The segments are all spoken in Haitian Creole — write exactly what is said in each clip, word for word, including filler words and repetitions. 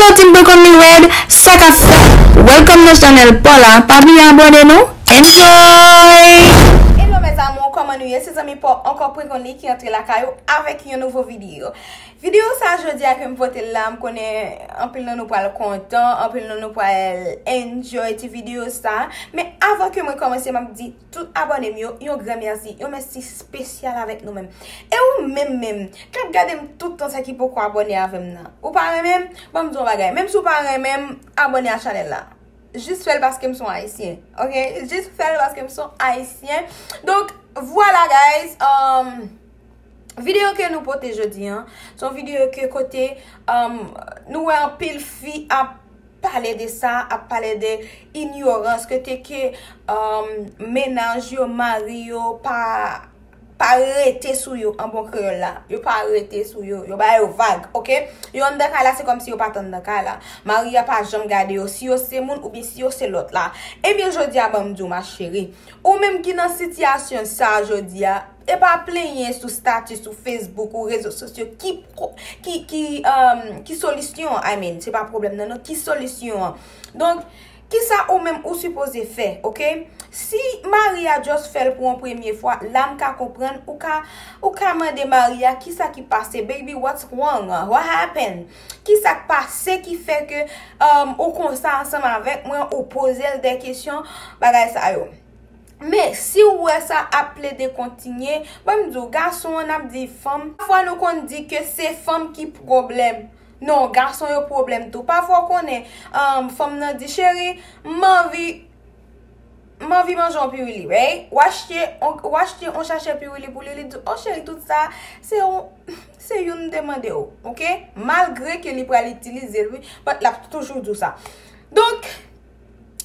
Yo, team Pran Konn Li Red, sa k ap fèt? Welcome nan chanèl pa w la. Pa bliye abòne non. Enjoy! Hello mes amours, kòman nou ye? Se zanmi pa w ankò Pran Konn Li ki antre lakay ou avèk yon nouvo videyo. Videyo sa jodi a ke m pote l la, m konnen anpil nan nou pral kontan, anpil nan nou pral enjoy ti videyo sa. Men avan ke mwen kòmanse, m ap di tout abòne m yo yon gran mèsi, yon mèsi espesyal avèk nou menm. E ou menm menm k ap gade m tout tan sa ki poko abòne avè m nan, ou pa renmen m? Ban m di w yon bagay, menm si w pa renmen m, abòne a chanèl la. Jis fè l paske m se yon ayisyen, ok? Jis fè l paske m se yon ayisyen. Donk, vwala, guys. Um, videyo ke nou pote jodi a, se yon videyo ke kote, um, nou wè anpil fi ap pale de sa, ap pale de inyorans, kote ke, um, mennaj yo, mari yo pa pa rete sou yo an bon kreyòl la. Yo pa rete sou yo. Yo ba yo vag, ok? Yo anndan kay la, se kòmsi yo pa t anndan kay la. Mari a pa janm gade yo, si yo se moun oubyen si yo se lòt la. Ebyen, jodi a, ban m di w, ma chérie, ou menm ki nan sitiyasyon sa a jodi a, e pa plenyen sou stati, sou Facebook ou rezo sosyo, ki pro-, ki, ki, um, ki solisyon an? I mean, se pa pwoblèm nan, non, ki solisyon an? Donk, kisa ou menm ou sipoze fè, ok? Si mari a just fè l pou yon premye fwa, la m ka konprann, ou ka, ou ka mande mari a kisa ki pase, baby, what's wrong? What happened? Kisa k pase ki fè ke, um, ou konsa ansanm avèk mwen, ou poze l de kesyon, bagay sa yo. Men, si w wè sa ap plede kontinye, ban m di w, gason an ap di fanm, pafwa nou konn di ke se fanm ki pwoblèm. Non, gason yo pwoblèm tou. Pafwa w konnen, um, fanm nan di, cheri, m anvi, m anvi manje yon piwili, right? W achte, w achte yon sachè piwili pou li, li di, o cheri, tout sa, se yon, se youn m te mande w, ok? Malgre ke li pral itilize l, wi, but l ap toujou di w sa. Donk,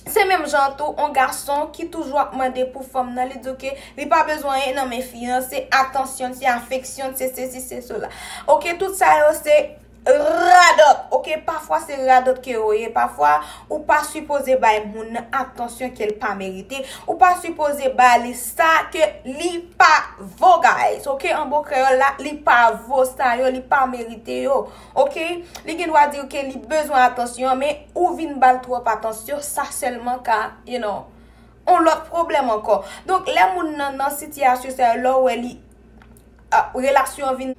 se menm jan tou, yon gason ki toujou ap mande pou fanm nan, li di w ke li pa bezwen anyen nan men fi an, se atansyon, se afeksyon, se sesi, se sela. Ok, tout sa yo se radòt, ok? Pafwa se radòt ke yo ye, pafwa ou pa sipoze bay moun nan atansyon ke l pa merite, ou pa sipoze ba li sa ke li pa vo, guys, ok? An bon kreyòl la, li pa vo sa yo, li pa merite yo, ok? Li gen dwa di w ke li bezwen atansyon, men ou vin ba l twòp atansyon, sa sèlman ka, you know, yon lòt pwoblèm ankò. Donk, lè moun nan nan sitiyasyon sa yo, lè w wè li, ah, relasyon an vin,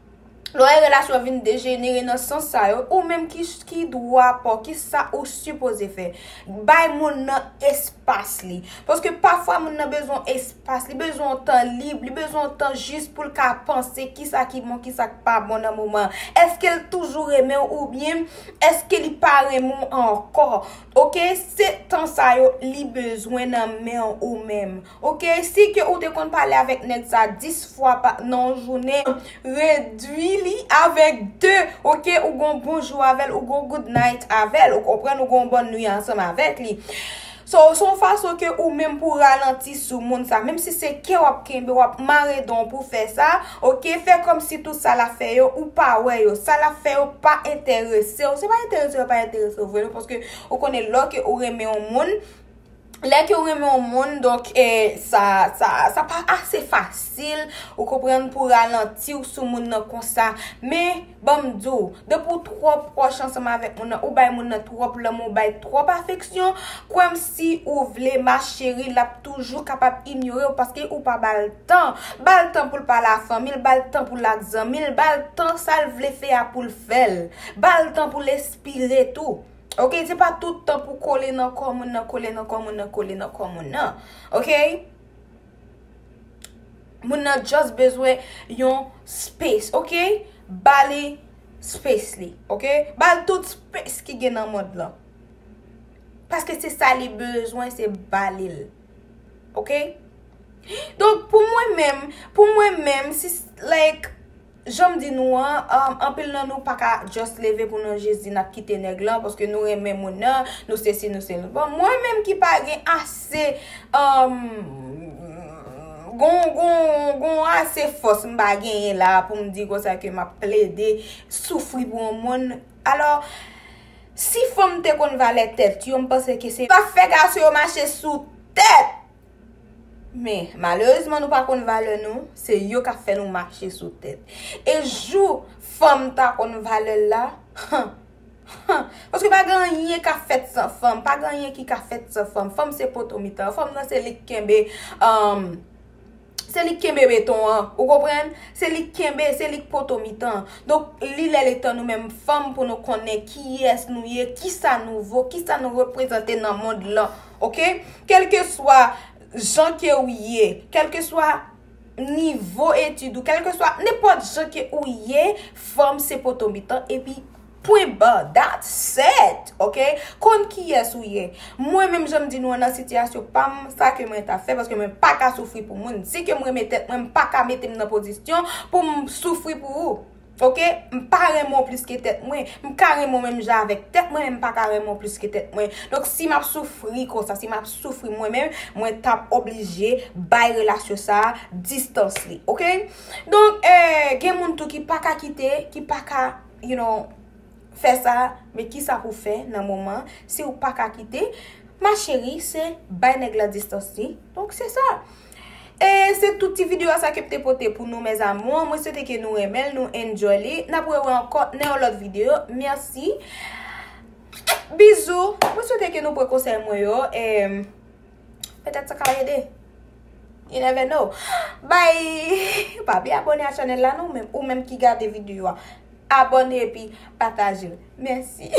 lè w wè relasyon an vin dejenere nan sans sa yo, ou menm ki, ki dwa pa w, kisa ou sipoze fè? Bay moun nan espas li. Paske pafwa moun nan bezwen espas, li bezwen yon tan lib, li bezwen yon tan jis pou l ka panse kisa ki bon, kisa k pa bon nan moman an. Èske l toujou renmen w oubyen èske li pa renmen w ankò? Ok, se tan sa yo li bezwen nan men w ou menm. Ok, si ke ou te konn pale avèk nèg sa dis fwa pa, nan yon jounen, redwi li avèk de. Ok, ou gon bonjou avè l, ou gon good night avè l, ou konprann, ou gon bòn nwi ansanm avèk li. So, se yon fason ke ou menm pou ralanti sou moun sa. Menm si se kè w ap kenbe, w ap mare dan w pou fè sa, ok, fè kòmsi tout sa l ap fè yo, ou pa wè yo. Sa l ap fè yo pa enterese w. Se pa enterese yo, pa enterese w vre, non, paske ou konnen lè ke ou renmen yon moun, lè ke ou renmen yon moun, donk, eh, sa, sa, sa pa ase fasil, ou konprann, pou ralanti w sou moun nan konsa. Men, ban m di w, depi w twò pwòch ansanm avèk moun nan, ou bay moun nan twòp lanmou, ou bay twòp afeksyon, kwè m, si ou vle, ma chérie, l ap toujou kapab inyore w paske ou pa ba l tan. Ba l tan pou l pale a fanmi l, ba l tan pou l ak zanmi l, ba l tan sa l vle fè a pou l fè l. Ba l tan pou l espire tou. Ok, se pa tout tan pou kole nan kò moun nan, kole nan kò moun nan, kole nan kò moun nan. Ok? Moun nan just bezwen yon space, ok? Ba li space li, ok? Ba l tout space ki gen nan mond lan. Paske se sa li bezwen, se ba li l. Ok? Donk, pou mwen menm, pou mwen menm, si, like, jan m di nou an, um, anpil nan nou pa ka just leve pou nou jis di n ap kite nèg lan, paske nou renmen moun nan, nou sesi, nou sela. Bon, mwen menm ki pa gen ase, um, gon, gon, gon ase fòs m pa genyen la pou m di konsa ke m ap plede soufri pou yon moun. Alò, si fanm te konn valè tèt yo, m panse ke se pa fè gason yo mache sou tèt. Men, malerezman, nou pa konn valè nou, se yo k ap fè nou mache sou tèt. E jou fanm ta konn valè l la, han, han, Paske pa gen anyen k ap fèt san fanm. Pa gen anyen ki ka fèt san fanm. Fanm se poto mitan. Fanm nan se li k kenbe, um, se li k kenbe beton an. Ou konprann? Se li k kenbe, se li k poto mitan. Donk, li lè li tan nou menm fanm pou nou konnen kiyès nou ye, kisa nou vo, kisa nou reprezante nan mond lan. Oke? Kèlkeswa jan ke ou ye, kèlkeswa nivo etid ou, kèlkeswa nenpòt jan ke ou ye, fanm se poto mitan, epi pwen ba, that's it, oke? Konn kiyès ou ye. Mwen menm, jan m di nou an, nan sitiyasyon pa m, sa ke mwen ta fè, paske mwen pa ka soufri pou moun. Si ke m renmen tèt mwen, m pa ka mete m nan pozisyon pou m soufri pou ou. Oke? M pa renmen w plis ke tèt mwen. M ka renmen w menm jan avèk tèt mwen, men m pa ka renmen w plis ke tèt mwen. Donk, si m ap soufri konsa, si m ap soufri mwen menm, mwen t ap oblije bay relasyon sa a distans li. Oke? Donk, eh, gen moun tou ki pa ka kite, ki pa ka, you know, fè sa, men kisa pou fè nan moman, si w pa ka kite, ma chérie, se bay nèg la distans li. Donk, se sa. E se tout ti videyo a sa ke m te pote pou nou, mes amours. Mwen swete ke nou renmen l, nou enjoy li. N ap rewè ankò nan yon lòt videyo. Mèsi. Bizou. Mwen swete ke nou pran konsèy mwen yo. E petèt sa ka ede. You never know. Bye. Pa bliye abòne a chanèl la non, menm, ou menm ki gade videyo a. Abòne epi pataje l. Mèsi.